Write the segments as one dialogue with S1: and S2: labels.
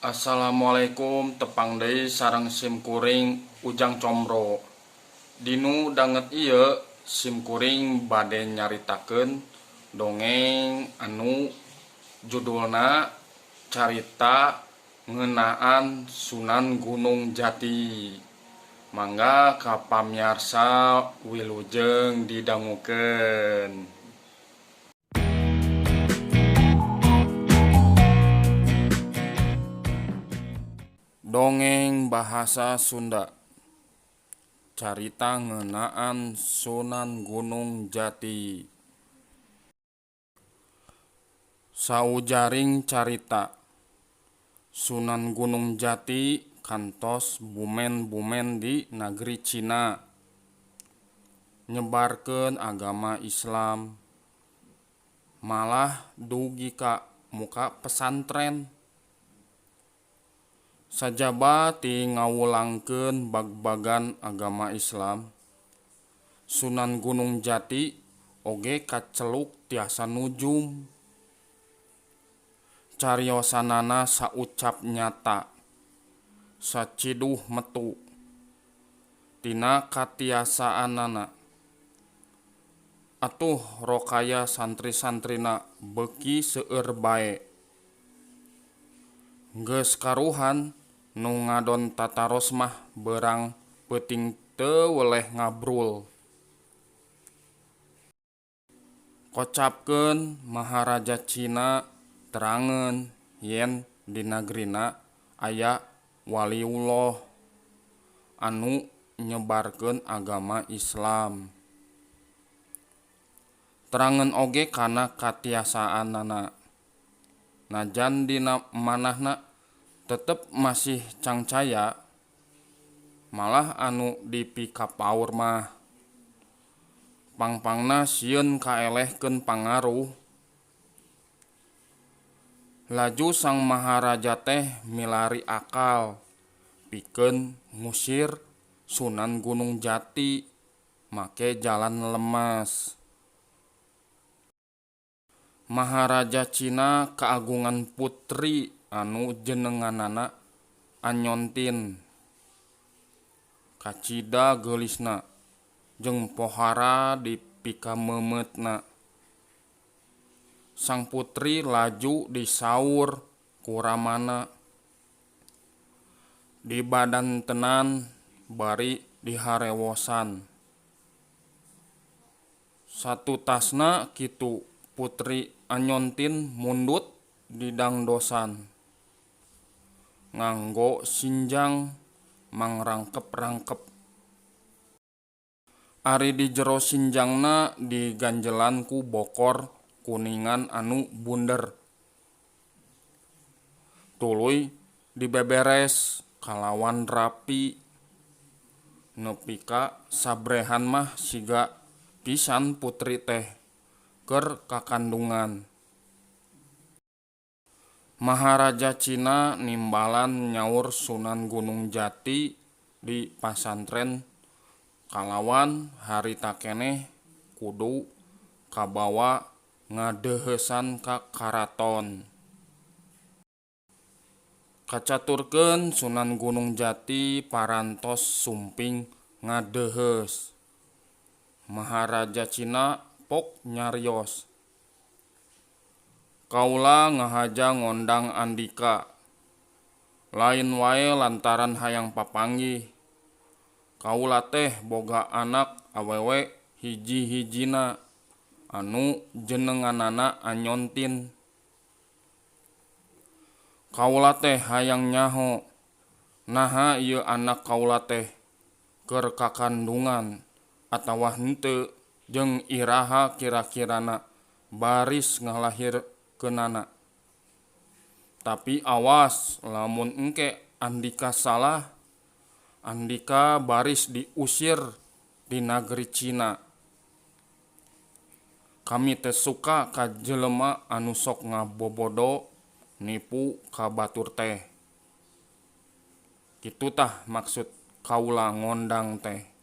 S1: Assalamualaikum, tepang deui sareng sim kuring Ujang Comro. Dinu danget ieu sim kuring bade nyaritakeun dongeng anu judulna Carita Ngeunaan Sunan Gunung Jati. Mangga ka pamiarsa wilujeng didangukeun. Dongeng Bahasa Sunda Carita Ngeunaan Sunan Gunung Jati. Saujaring carita, Sunan Gunung Jati kantos bumen-bumen di nagri Cina nyebarkeun agama Islam, malah dugi ka muka pesantren. Sajaba ti ngawulangkeun bagbagan agama Islam, Sunan Gunung Jati oge kaceluk tiasa nujum. Cariosanana saucap nyata, saciduh metu tina katiasaanana. Atuh rokaya santri-santrina beuki seueur bae. Geus karuhan nu ngadon tataros mah beurang peuting teu weleh ngabrul. Kocapkeun Maharaja Cina terangeun yen di nagrina aya waliullah anu nyebarkeun agama Islam. Terangeun oge kana katiasaanana. Najan dina manahna tetep masih cangcaya, malah anu dipikapaur mah pangpangna sieun kaelehkeun pangaruh. Laju sang maharaja teh milari akal pikeun ngusir Sunan Gunung Jati make jalan lemes. Maharaja Cina kagungan putri anu jenenganana Anyontin. Kacida geulisna jeung pohara dipikamemeutna. Sang putri laju disaur ku ramana. Dibadantenan bari diharewosan. Satutasna kitu Putri Anyontin mundut didangdosan. Nganggo sinjang mangrangkep-rangkep. Ari di jero sinjangna diganjelan ku bokor kuningan anu bunder. Tuluy dibeberes kalawan rapi. Nepi ka sabrehan mah siga pisan putri teh keur kakandungan. Maharaja Cina nimbalan nyaur Sunan Gunung Jati di pasantren kalawan harita keneh kudu kabawa ngadeuheusan ka karaton. Kacaturkeun Sunan Gunung Jati parantos sumping ngadeuheus. Maharaja Cina pok nyarios, "Kaula ngahaja ngondang andika, lain wae lantaran hayang papanggih. Kaula teh boga anak awewe hiji-hijina anu jenenganana Anyontin. Kaula teh hayang nyaho naha ieu anak kaula teh keur kakandungan atawa henteu jeung iraha kira-kirana baris ngalahirkeunana. Tapi awas lamun engke andika salah, andika baris diusir di nagri Cina. Kami teu suka ka jelema anu sok ngabobodo nipu ka batur teh. Kitu tah maksud kaula ngondang teh."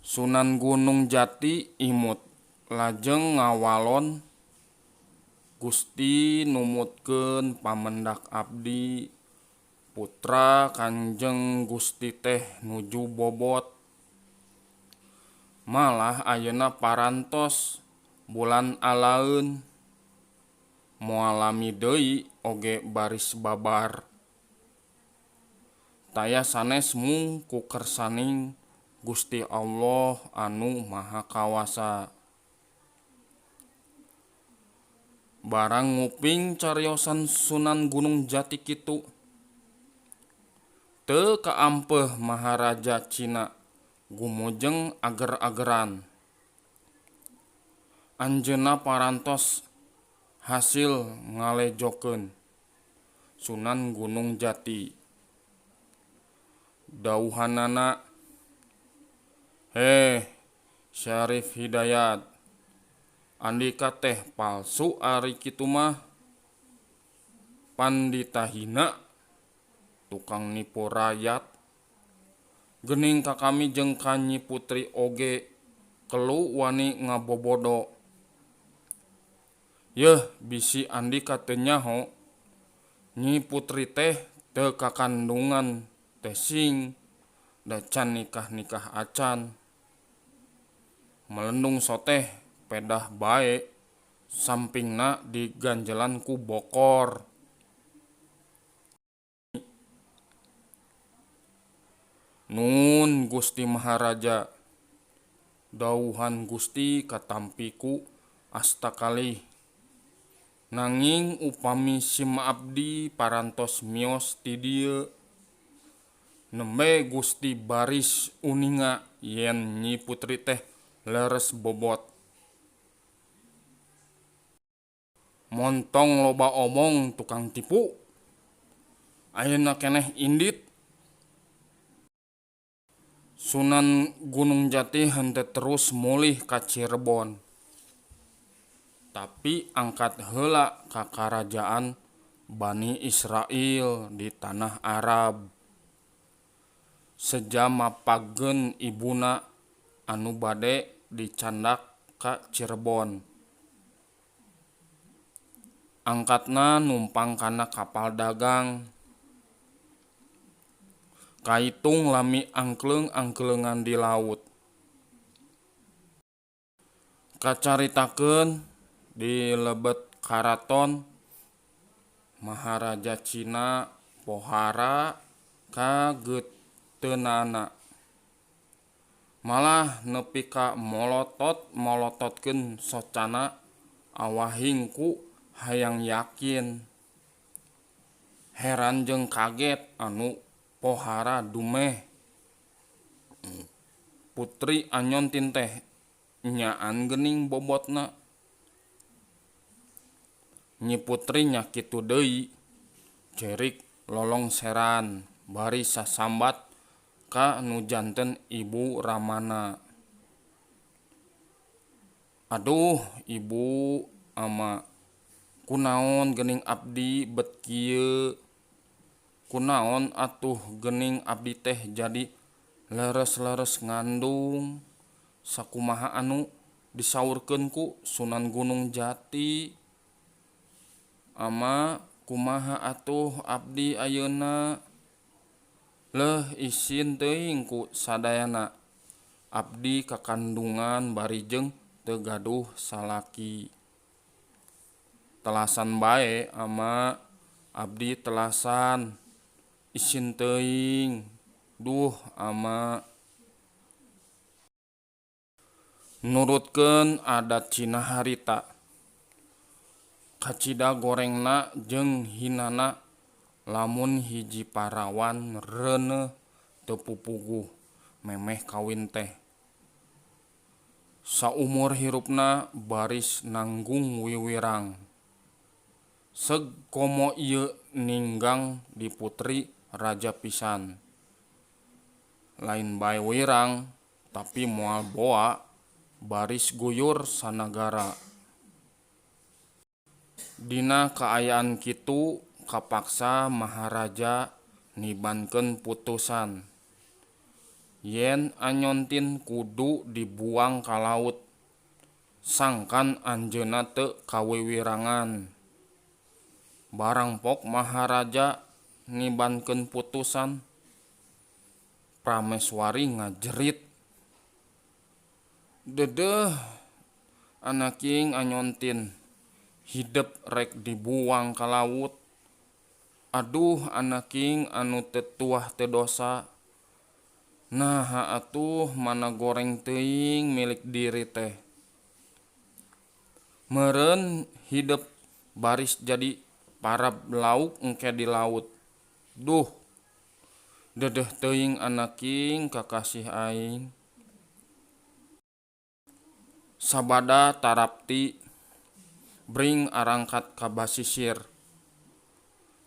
S1: Sunan Gunung Jati imut lajeng ngawalon Gusti numutkeun pamendak abdi putra Kanjeng Gusti teh nuju bobot. Malah ayeuna parantos bulan alaeun moal lami deui oge baris babar. Taya sanes mung ku kersaning Gusti Allah anu Maha Kawasa. Barang nguping cariosan Sunan Gunung Jati kitu teu kaampeuh Maharaja Cina gumujeng ager-ageran. Anjeunna parantos hasil ngalejokeun Sunan Gunung Jati. Dauhanana, "Heh, Syarif Hidayat, andika teh palsu ari kitu mah. Pandita hina, tukang nipu rayat. Geuning ka kami jeung ka Nyi Putri oge kelu wani ngabobodo. Yeuh bisi andika teu nyaho, Nyi Putri teh teu kakandungan teh sing da can nikah-nikah acan. Melendung soteh pedah bae sampingna diganjelan ku bokor." "Nun Gusti Maharaja, dauhan Gusti katampi ku asta kalih. Nanging upami sim abdi parantos mios ti dieu, nembe Gusti baris uninga yen Nyi Putri teh leres bobot. Montong loba omong tukang tipu. Ayeuna keneh indit." Sunan Gunung Jati henteu terus mulih ka Cirebon, tapi angkat heula ka karajaan Bani Israil di tanah Arab. Seja mapagkeun ibuna anu bade dicandak ka Cirebon. Angkatna numpang kana kapal dagang. Kaitung lami angkleung-angkleungan di laut. Kacaritakeun di lebet karaton Maharaja Cina pohara kageuteunana. Malah nepi ka molotot-molototkeun socana awahing ku hayang yakin. Heran jeung kaget anu pohara dumeh. Putri Anyontin teh nyaan geuning bobotna. Nyi Putri nya kitu deui, cerik lolongseran bari sasambat ka nu janten ibu ramana. "Aduh ibu ama, kunaon geuning abdi bet kieu? Kunaon atuh geuning abdi teh jadi leres-leres ngandung? Sakumaha anu disaurkeun ku Sunan Gunung Jati? Ama kumaha atuh abdi ayeuna? Leuh isin teuing ku sadayana. Abdi kakandungan bari jeung teu gaduh salaki. Telasan bae ama, abdi telasan. Isin teuing. Duh ama." Nurutkeun adat Cina harita, kacida gorengna jeung hinana lamun hiji parawan reuneuh teu pupuguh memeh kawin teh. Saumur hirupna baris nanggung wiwirang. Seg komo ieu ninggang di putri raja pisan. Lain bae wirang tapi moal boa baris guyur sanagara. Dina kaayaan kitu kapaksa Maharaja nibankeun putusan yen Anyontin kudu dibuang ka laut sangkan anjeunna teu kawiwirangan. Barang pok maharaja ngibankeun putusan, prameswari ngajerit. Deudeuh anaking Anyontin hidep rek dibuang ka laut. Aduh anaking anu teu tuah teu dosa. Naha atuh mana goreng teuing milik diri teh. Meureun hidep baris jadi parab lauk engke di laut. Duh deudeuh teuing anaking kakasih aing. Sabada tarapti bring arangkat ka basisir.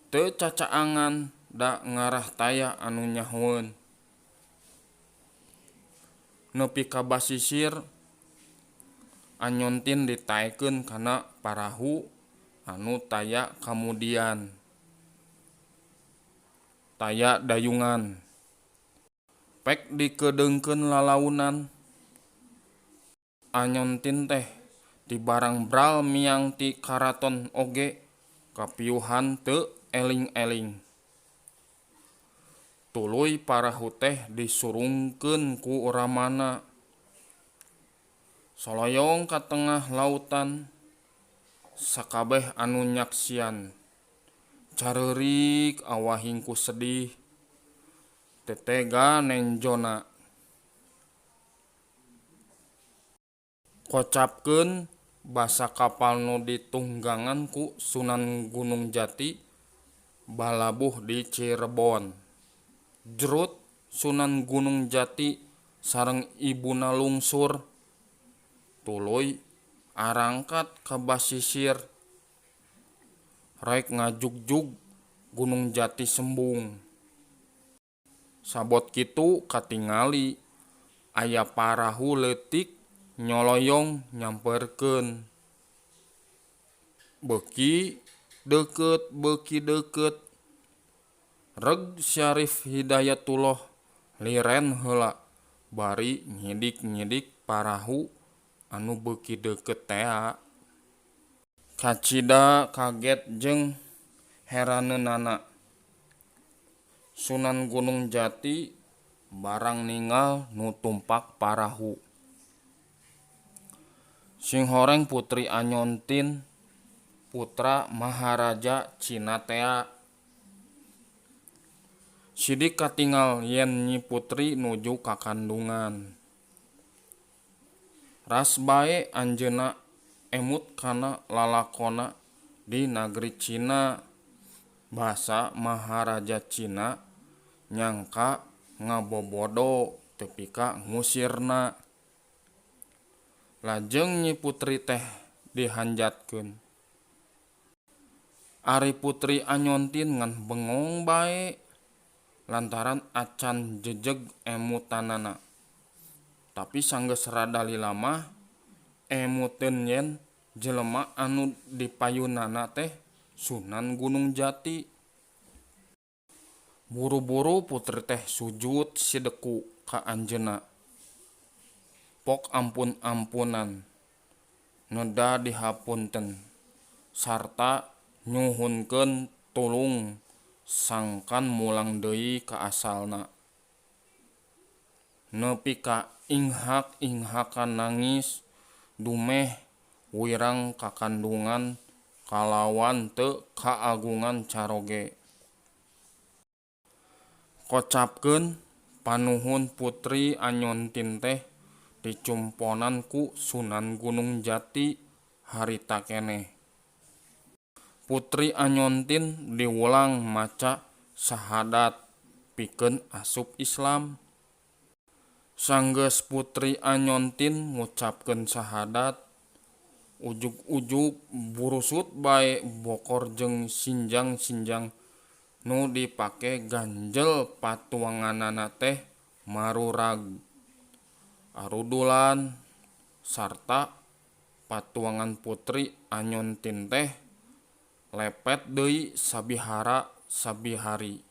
S1: Teu cacaangan da ngarah taya anu nyahoeun. Nepi ka basisir Anyontin ditaekeun kana parahu anu taya kamudian. Taya dayungan. Pek dikedeungkeun lalaunan. Anyontin teh dibarang bral miang ti karaton oge kapiuhan teu eling-eling. Tuluy parahu teh disurungkeun ku ramana. Soloyong ka tengah lautan sakabeh anu nyaksian. Careurik awahing ku sedih teu tega nenjona. Kocapkeun basa kapal nu ditunggangan ku Sunan Gunung Jati balabuh di Cirebon. Jrut Sunan Gunung Jati sareng ibuna lungsur. Tuluy arangkat ka basisir. Rek ngajugjug Gunung Jati sembung. Sabot kitu katingali aya parahu leutik nyoloyong nyamperkeun. Beuki deukeut beuki deukeut. Reg Syarif Hidayatullah liren heula bari nyidik-nyidik parahu anu beuki deukeut tea. Kacida kaget jeung heraneunana. Sunan Gunung Jati barang ningal nu tumpak parahu. Singhoreng Putri Anyontin putra Maharaja Cina tea. Sidik katingal yen Nyi Putri nuju ka kandungan. Ras bae anjeunna emut kana lalakona di nagri Cina. Basa Maharaja Cina nyangka ngabobodo tepi ka ngusirna. Lajeng Nyi Putri teh dihanjatkeun. Ari Putri Anyontin ngan bengong bae lantaran acan jejeg emutanana. Tapi sanggeus rada lila mah emuteun yen jelema anu dipayunana teh Sunan Gunung Jati. Buru-buru putri teh sujud sideku ka anjeunna. Pok ampun-ampunan neda dihapunten sarta nyuhunkeun tulung sangkan mulang deui ka asalna. Nepi ka inghak-inghakan nangis dumeh wirang kakandungan kalawan teu kaagungan caroge. Kocapkeun panuhun Putri Anyontin teh dicumponan ku Sunan Gunung Jati harita keneh. Putri Anyontin diwulang maca sahadat pikeun asup Islam. Sanggeus Putri Anyontin ngucapkeun sahadat, ujug-ujug burusut bae bokor jeung sinjang-sinjang nu dipake ganjel patuanganana teh marurag. Arudulan sarta patuangan Putri Anyontin teh lepet deui sabihara sabihari.